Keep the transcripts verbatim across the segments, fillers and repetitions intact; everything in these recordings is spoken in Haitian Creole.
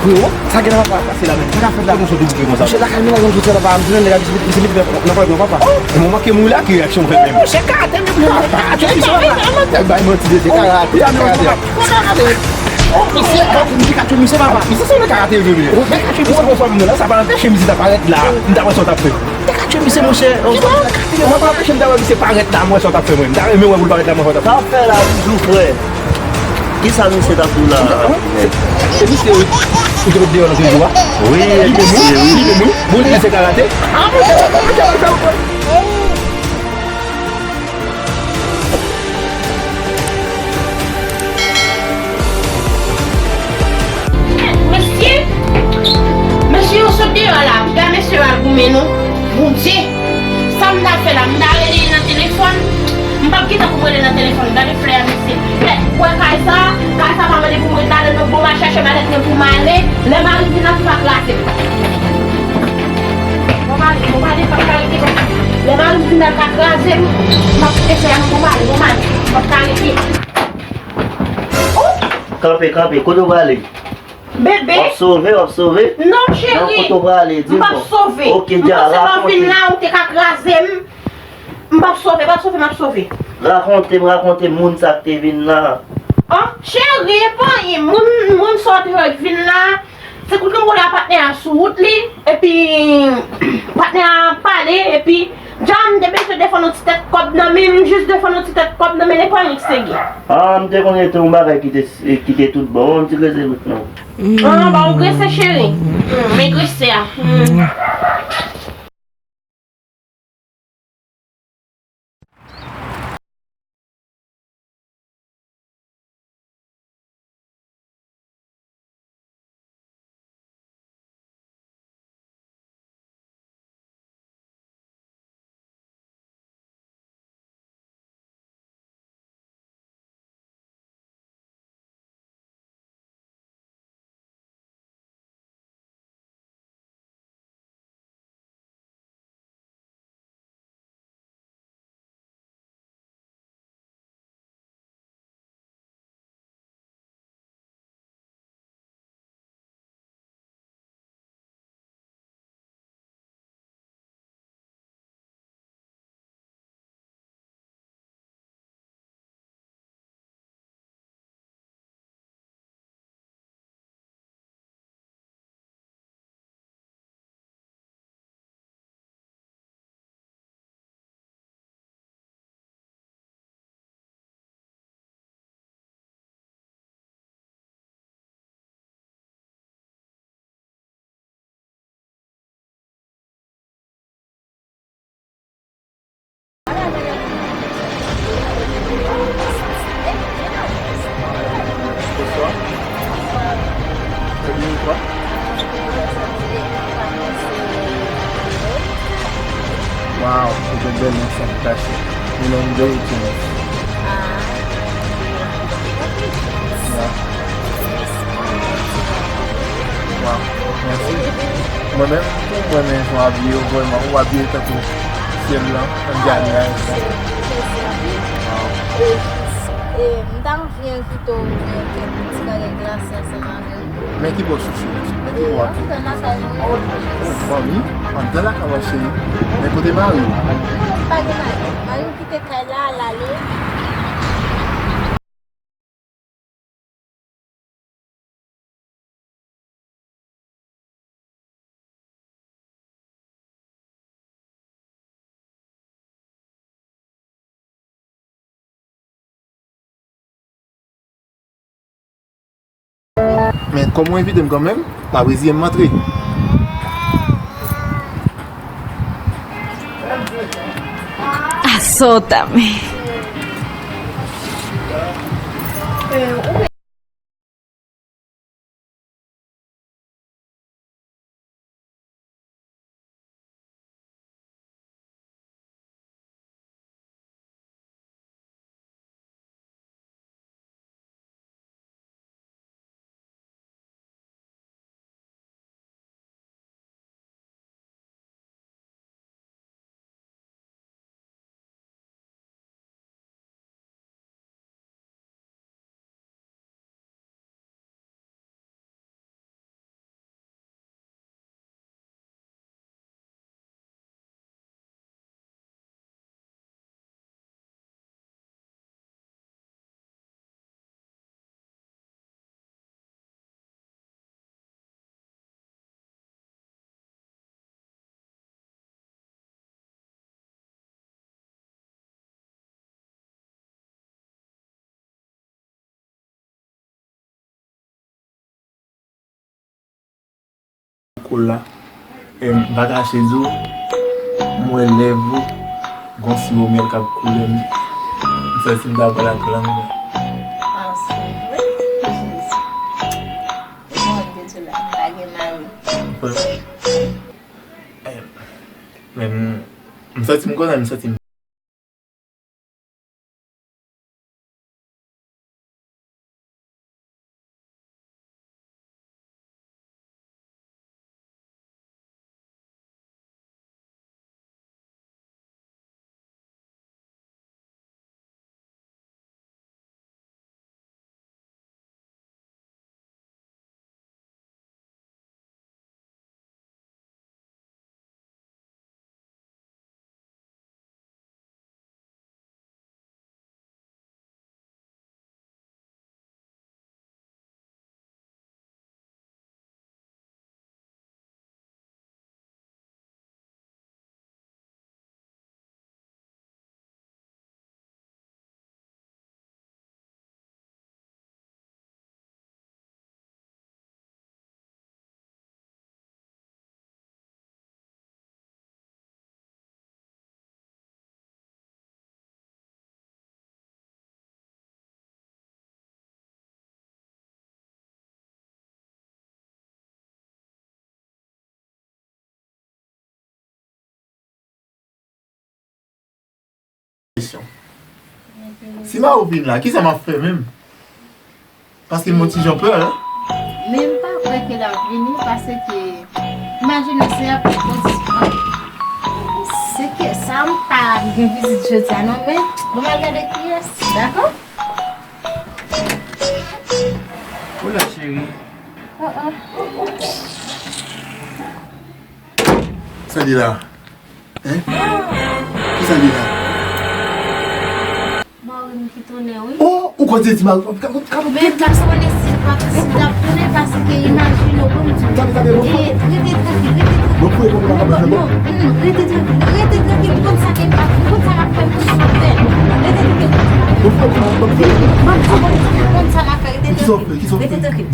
Yo, sa gen nan papa pase la menm. Sa ka fèt la, konsa tou bouke konsa. Monchè, lakay mennaj mwen soti la, papa, m jwenn nèg la ki soti nan kòlèt mwen, papa. E mwen manke mouri la, ki reyaksyon w fè menm? Monchè, karatè m yo. Papa, atè misye, papa. Bay manti, de se karatè, karatè. Papa, karatè. Oh, misye, karatè, misye, karatè, misye, papa. Misye, se yon karatè, vre, vre. Misye, bon fanm nan, sa pa anpeche misye ta parèt la. M ta wè sa w t ap fè. Te ka tchwe misye, monchè. Mwen pa anpeche m ta wè misye parèt la, mwen sa w t ap fè mwen. M ta renmen wè pou l parèt la, mwen sa w t ap fè. Sa w ap fè la toujou, frè? Kisa misye t ap di w la? Se misye wi. Ou te met deyò nan televizyon a? Wi, e misye wi. Li menm wi. Bon, li se karate. Ah, monchè, monchè, monchè, monchè. Mesye, mesye yo sot deyò la, gade mesye yo al goumen non. Bondye, sa m ta fè la, m ta rele li nan telefòn. M p ap gentan pou m rele nan telefòn, gade flè a mesye. Mèt, wè kay sa, kay sa pa mande pou m ret ladan non, bon m al chèche malèt mwen pou m ale, lè mari m vin la pou pa kraze m. Bon m ale, bon m ale, pa kraze m. Lè mari m vin la ka kraze m, m ap kite fè a non, bon m ale, bon m ale, m ap ka rete. Kanpe, kanpe, kote w prale? Bebe. W ap sove, w ap sove? Non, cheri. Non, kote w prale? Di m non. M p ap sove. Ok, dja, rakonte. M panse lè w vin la, ou te ka kraze m. M p ap sove, m p ap sove, m ap sove. Rakonte m, rakonte m, moun sa k te vin la. Oh, cheri, e pa anyen. Moun, moun sa w te wè k vin la, se kout kanpe w la patnè a sou wout li, epi patnè a pale, epi dja m te bezwen defann yon ti tèt kòb nan men m, jis defann yon ti tèt kòb nan men l, e pa anyen ki te gen. Ah, m te konnen te yon bagay ki te, ki te tout bon, yon ti grese lout non. Ah, ba w grese, cheri. Mm, men grese a. Mm. Bonsoir. Très bien, et toi? Wow, se te bèl, mwen santi pase. Mwen nan yon bèl routine. Yeah. Wow, mèsi. Mwen menm tou, mwen renmen jan w abiye w vrèman. Ou abiye tankou syèl lan, tankou djani a, e sa. Wow. E, m ta anvi envite w vin fè ti bagay glase ansanm avè m. Men ki bò chouchou, men ki bò a. Fanmi, anndan lakay mwen cheri. Men kote mari w? Pa gen mari. Mari m kite kay la, l ale. Men kòm ou envite m kanmenm, pa reziye m antre. Asòtame. Kola. E m pa kache di w, m wè lèv ou, gon siwo myèl k ap koule, m, m santi m ta pral ak lang mwen. Ah, se vre? Jezi. Bon, Dye la, m pa gen mari. Bon. E, men m, m santi m kontan, m santi m Si Mao vin la, kisa m ap fè menm? Paske m yon ti jan pè, hein? Men m pa kwè ke l ap vini, paske, imajine w, se ap, se ke sa m pa gen vizit jodi a, non, men bon, m al gade kiyès, dakò? Hola, cheri. Oh, oh. Sa li la? Hein? Kisa li la? Mari m ki tounen, wi. Oh, ou konn se ti mari w k ap, k ap, k ap. Men m pa konnen si l p ap, si l ap tounen, paske imajine w, bon, m di w. Gade, gade, bon. E, rete trankil, rete trankil. Bon, pou e konn la, bon, bon, mm, rete trankil, rete trankil, m konn sa ke m p ap, m konn sa m ap fè, m konn sa m ap fè. Rete trankil. Bon, pou e konn la, bon, pou e konn la. M ap di w, bon, m konn sa m ap fè, rete trankil. Kisa w fè? Kisa w fè? Rete trankil.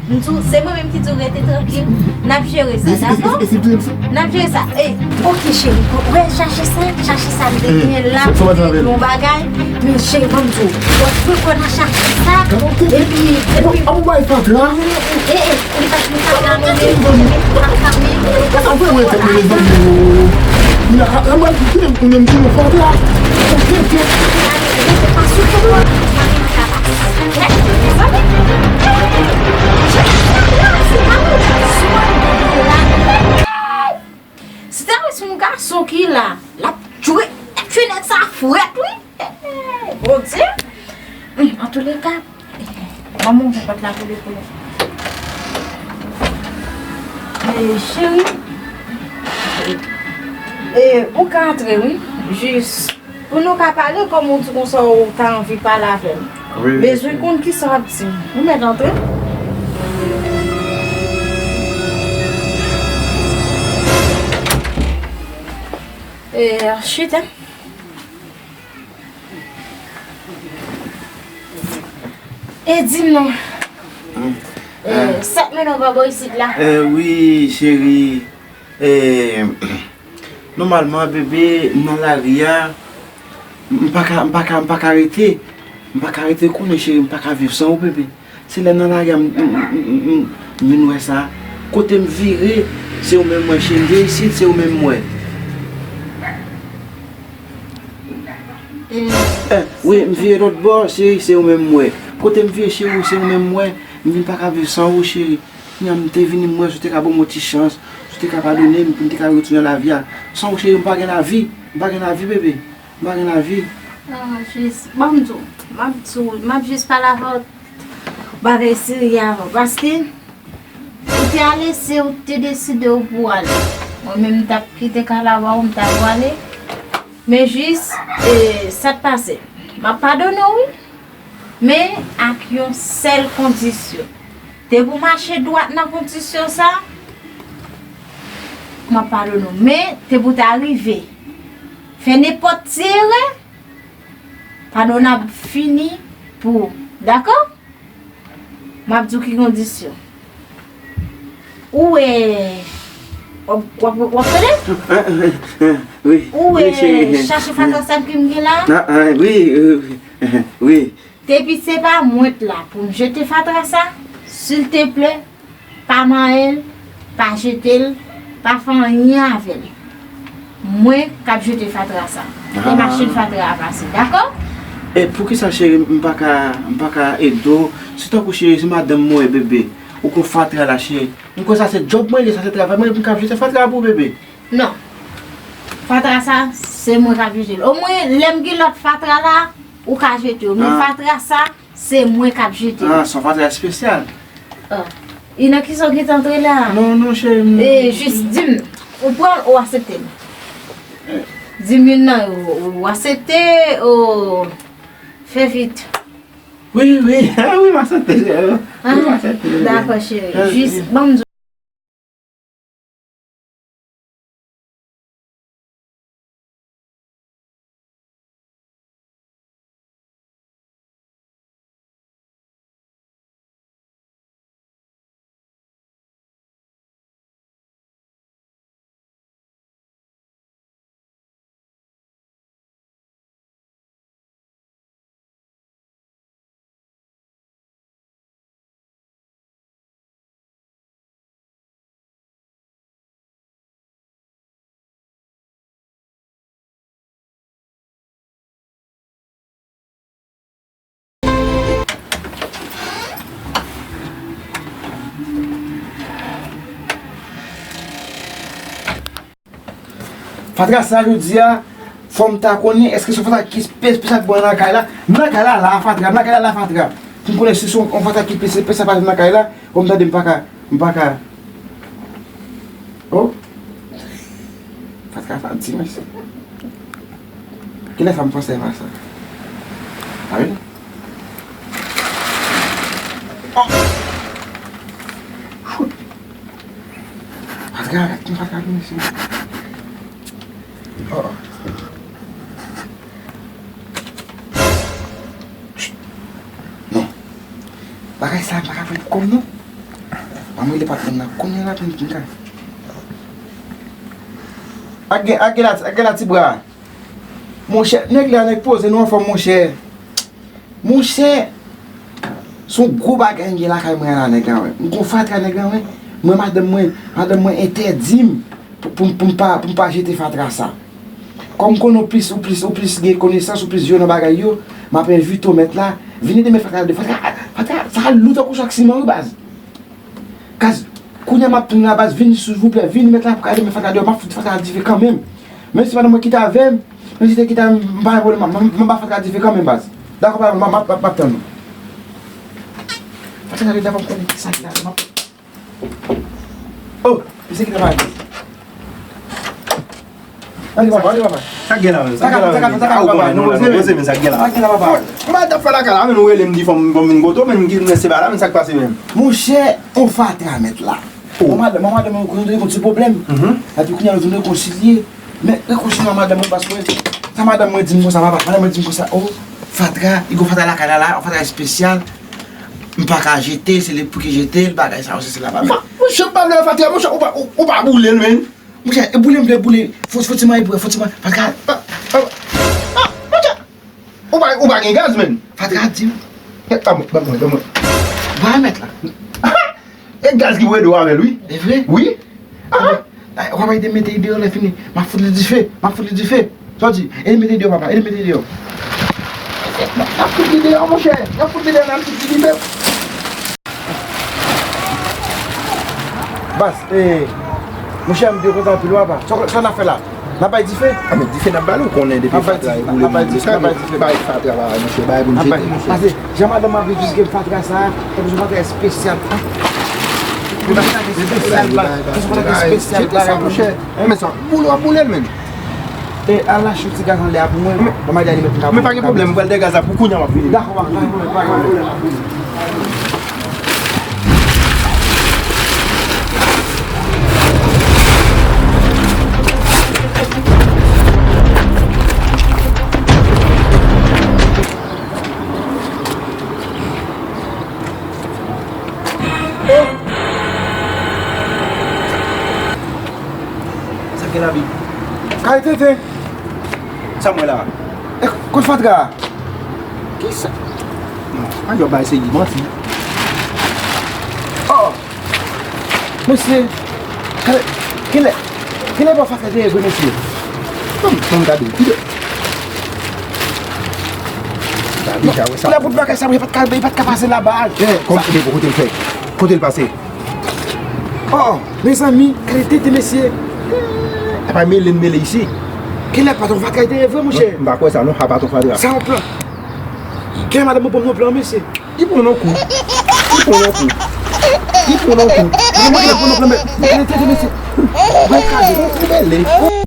M di w, se mwen menm ki di w rete trankil, n ap jere sa, dakò? N ap jere sa. E, oke, cheri, wè, chache sa, chache sa m te genyen la, pou te ekri yon bagay, men cheri, ban m di w, w ap fè kò nan chache sa, epi, epi, e, e, li pa t, li pa t la, non, men, li pa t la, men, li pa t la. Mezanmi, mezanmi, se pa yon gason ki la. Si ta wè se yon gason ki la, l ap jwe fenèt sa frèt, wi. Bondye. Antouleka, ban m ouvri pòt la pou li pou nou. E, cheri, e, ou ka antre, wi. Jis pou nou ka pale, kòm ou di konsa ou ta anvi pale avè m. Wi, wi, bezwen konn kisa w ap di m. Ou mèt antre. E, chita. E di m non. Hmm. E, sa k mennen w pa bò isit la? E, wi, cheri. E, nòmalman, bebe, nan lari a, m pa ka, m pa ka, m pa ka rete. M pa ka rete konnen, cheri, m pa ka viv san ou, bebe. Se lè nan lari a m, m, m vin wè sa. Kote m vire, se ou menm m wè, cheri. M vire isit, se ou menm m wè. E, wi, m vire lòt bò, cheri, se ou menm m wè. Kote m vire, cheri, se ou menm m wè. M vin pa ka viv san ou, cheri. Kounya m te vini, m wè si w te ka ban m yon ti chans, si w te ka padone m, pou m te ka retounen lavi a. San ou, cheri, m pa gen lavi. M pa gen lavi, bebe. M pa gen lavi. Ah, jis, ban m di w, m ap di w, m ap jis pale avè w bagay serye avan, paske ou te ale, se ou te deside w pou w ale. Mwen menm, m t ap kite kay la ba w, m ta pwale. Men jis, e, sa k pase. M ap padone w, wi. Men ak yon sèl kondisyon. Te pou mache dwat nan kondisyon sa, m ap padone w. Men te pou ta rive fè nenpòt ti erè, padon ap fini pou ou. Dakò? M ap di w ki kondisyon. Ou wè, W ap, w ap, w ap tande? Wi, ou, wi, cheri, chache fatra sa ke m gen la? Wi, wi. Depi se pa mwen k la pou m jete fatra sa, silteplè, pa manyen l, pa jete l, pa fè anyen avè l. Mwen k ap jete fatra sa. E machin fatra a pase, dakò? E poukisa, cheri, m pa ka, m pa ka ede w? Se tankou, cheri, se madanm mwen, bebe. Ou konn fatra la, cheri. M kwè sa se djòb mwen li, sa se travay mwen li, pou m ka jete fatra pou bebe. Non. Fatra sa, se mwen k ap jete l. Omwen, lè m gen lòt fatra la, ou ka jete yo. Men fatra sa, se mwen k ap jete l. Ah, se yon fatra espesyal. Ah. E nan kisa w gentan antre la? Non, non, cheri, m- E, jis di m, ou pran l, ou aksepte l? Di m youn nan yo, ou aksepte, ou fè vit. Wi, wi, wi, m aksepte, cheri. Wi, m aksepte, bebe. Dakò, cheri. Jis, ban m di w. Fatra sa jodi a, fò m ta konnen, èske se yon fatra ki espe-, espesyal ki bon nan kay la? M nan kay la, la, fatra, m nan kay la, la, fatra. Pou m konnen si se yon, yon fatra ki espe-, espesyal pa nan kay la, bon, m tande m pa ka, m pa ka. Oh! Fatra sa di, mesye. Kilè sa m panse a sa? A wi. Oh! Fout! Fatra, fatra, mesye. Oh. Chut. Non. Bagay sa, m pa ka pran kòm non. Ban m rele patnè m nan kounye a la pou m ka. Ak gen, ak gen la, ak gen la ti bra. Monchè, nèg la, nèg poze nou anfòm, monchè. Monchè, se yon gwo bagay m gen lakay mwen an la, nèg la, wi. M gon fatra, nèg la, wi. Mwen, madanm mwen, madanm mwen entèdi m pou, pou, pou m pa, pou m pa jete fatra sa. Kòm m konnen w plis, ou plis, ou plis gen konesans, ou plis jwe nan bagay yo, m ap envite w, mèt la, vin ede m met fatra la devan. Fatra, fatra, sa lou tankou sak siman, wi, baz. Gaz, kounye a m ap tann la, baz, vin silvouplè, vin, mèt la, pou ka ede m met fatra deyò, m ap fout fatra a dife kanmenm. Menm si madanm mwen kite avè m, menm si te kite avè m, m pa gen pwoblèm, m, m, m ap ba fatra a dife kanmenm, baz. Dakò, m ap, m ap, m ap tann ou. Fatra a devan, m konnen kisa ki la, m ap Oh, misye ki travay. Antre, papa, antre, papa. Sa k gen la menm? Sa k gen la menm? Sa k gen la, papa? Poze men, sa k gen la? Sa k gen la, papa? Mwen t ap fè lakay la menm, ou rele m di fò m, fò m vin kote w menm, ki se bagay la menm, sa k pase menm? Monchè, on fatra mèt la. Oh. Manman, manman, manman, nou te gon ti pwoblèm. Mhm. Epi kounye a nou vin rekonsilye. Men rekonsilye ak madanm mwen paske sa madanm mwen di m konsa, papa. Madanm mwen di m konsa, oh, fatra, li gon fatra lakay la, la, on fatra espesyal. M pa ka jete, se li pou ki jete l, bagay sa yo, se, se la, papa. Monchè, m pa vle fatra, monchè, ou pa, ou, ou pa boule l, menm. Monchè, e boule m vle boule. Fò, fò ti mwen, fò ti mwen. Fatra. Ah, ah, ah, monchè. Ou pa, ou pa gen gaz, menm. Fatra di m. Eh, ban mwen, ban mwen, ban mwen. Ba mèt la. E gaz ki pou ede w avè l, wi. E vre? Wi. Ah. Ay, w ap ede m mete li deyò lè fini. M ap fout li dife. M ap fout li dife. Sa w di? Ede m mete li deyò, papa. Ede m mete li deyò. Y ap fout li deyò, monchè. Y ap fout li deyò, nan m fout li dife. Baz, eh, monchè, m byen kontan anpil, w apa. Sa w, sa w ap fè la? N ap bay dife? A, men dife n ap ba l, ou konnen depi fatra e boule, boule, bay fatra, bay monchè, bay pou n jete, monchè. Pase, jan madanm ap viv jiske fatra sa, se yon fatra espesyal. Yon fatra espesyal, bay, yon fatra espesyal, bay, monchè. Men sa, boule, w ap boule l, menm. E, al achte yon ti gaz anlè a pou mwen. Ban m al alimen pou m ka. Men pa gen pwoblèm, m pral degaz la pou kounye a, m ap vini. Dakò, pa gen pwoblèm, pa gen pwoblèm. Gen labi. Kay tenten. Sa m wè la? E kot fatra a? Kisa? Non, pa jwe bay se manti. Oh! Mesye, kilè, kilè, kilè bò fatra te ye vre, mesye? Ban m, ban m gade. Kilè? Kilè bout bagay sa, mwen, pa t ka, pa t ka pase laba. Kòm kilè pou kote l fè? Kote l pase? Oh, mezanmi, kalite de mesye. Apa mele n mele isi. Kilè patron fatra te ye vre, monchè? M pa kwè sa non, a patron fatra. Sa yon plan. Kilè madanm mwen ban m yon plan, mesye? Li pran nan kou. Li pran nan kou. Li pran nan kou. Li pran nan kou, men. Kalite de mesye. Mwen kraze. Li mele.